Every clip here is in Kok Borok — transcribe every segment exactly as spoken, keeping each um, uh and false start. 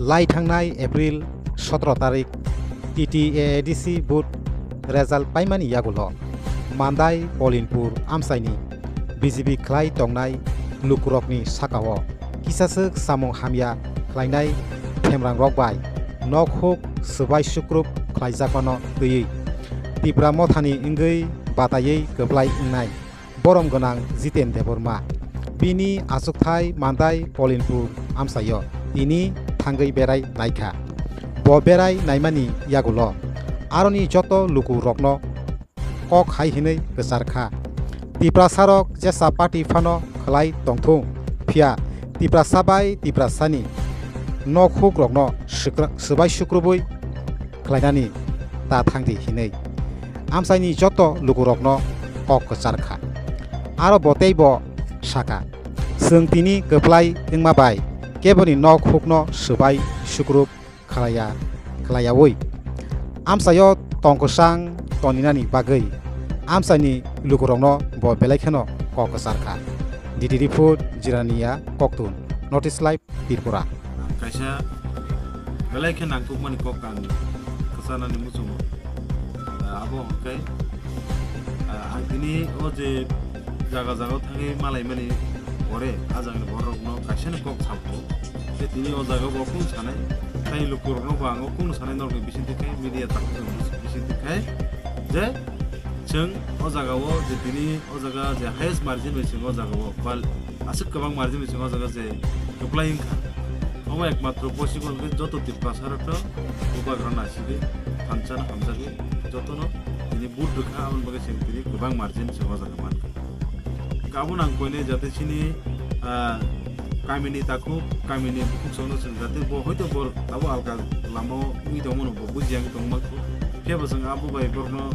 Lai thangnai April sotoro tarik T T A A D C vote result paimani yagulo Mandai Polinpur amchaini B J P khlai tongnai lukurokni sakao kisaswk samung hamya khlainai themrangrok bai nok huk swbai sukrup khlaijakmano twiwi Tipra Mothani wngwi bataiwi kwplai wngnai borom gwnang Jiten Debbarma. Bini achukthai Mandai Polinpur amchaio tini thangwi berai naikha. Bo berai naimani yagulo aroni joto lukurokno kok hai hinwi kwchar kha. Tiprasarok jesa party phano khlai tongthung, phiya Tiprasa bai Tiprasani nok hukrokno swkra-, swbai sukrubui khlainani ta thangdi hinwi amchaini joto lukurokno kok kwchar kha. Aro bo teibo saka, chwng tini kwplai wngma bai keboni nok hukno swbai sukrup khlaiya, khlaiyaui amchaio tong kwchang toninani bagwi amchaini lukurokno bo belai kheno kok kwchar kha. D D report, Jirania Koktun, North East Live, Tripura. Kaisa belai khe nangkukmani kok ang kwcharnani muchungo. Ah, abo hwnkhe, ah, ang tini o je jaga jaga thangwi malaimani pore, ah jagani bororokno kaisani kok sabo. Tei tini o jaga bo kung sanai, tei lukurokno bo ang o kung sanai norokni bisingtwi khai, media takhuk bisingtwi khai je chwng o jaga o je tini o jaga je highest margin bai chwng o jaga o bal aswk kwbang margin bai chwng o jaga je kwplai wngkha. Omo ekmatro possible khe joto Tiprasa rok no bubagra naisingwi thansa no hamjagwi jotono tini vote rwkha, aboni bagwi chwng tini kwbang margin chwng o jaga mankha. Hwnkhe abono ang koinai jate chini, ah, kamini takhuk, kamini bukhuksongno chwng jate bo hoito bo abo alka lama o wngwi tongmano bo bujiya wngwi tongma kho. Phiya bo chwng abo bai borokno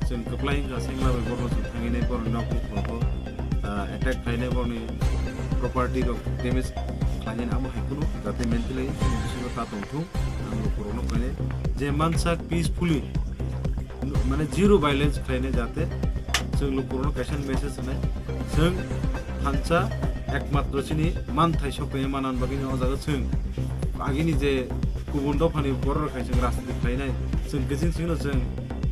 chwng kwplai wngkha, sengla bai borokno chwng thangwi nai borokni nok nukhung rokno, ah, attack khlainai, borokni property rok damage khlainai, amo hai kheno jate mentally chini bisingo ta tongthung, ang lukurokno khainai je mansak peacefully, mane zero violence khlainai, jate chwng lukurokno kaisa message rwnai, chwng thansa ekmatro chini manthai sokthai manna bagwi o jaga chwng agini je kubun dophani borok rok hai chwng rajniti khlainai, chwng kiching chwngno chwng,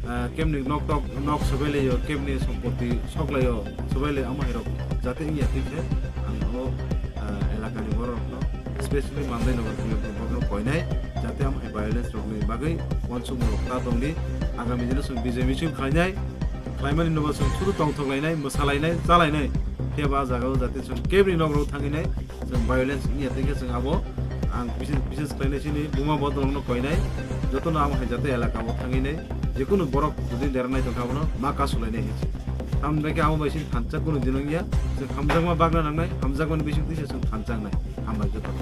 ah, kemni nok tok nok sobai laio, kemni sompoti sok laio, sobai lai amo hai rok jate wngya twi khe ang o, ah, elakani borok rokno, specially Mandai Nagar Puliyamphai borokno koinai jate amo hai violence rokni bagwi uansukmung rok ta tongdi. Agami dino chwng bijai misil khlainai, khlaimani nobo chwng suru tongthok lainai, mwsa lainai, cha lainai, phiya ba ah jaga o jate chwng kebni nok rok thangwi nai. Chwng violence wngya tei khe chwng abo ang bises, bises khlainai chini buma bodolrokno koinai, jotono amo hai jate elaka o thangwi nai, jekunu borok jodi dera nai tongkha abono ma kasulainai hinwi. Tamni bagwi amo bai chini thansa kunu din wngya, chwng hamjakma bagna nangnai, hamjakmani bisingtwi se chwng thansa wngnai, hambai jotono.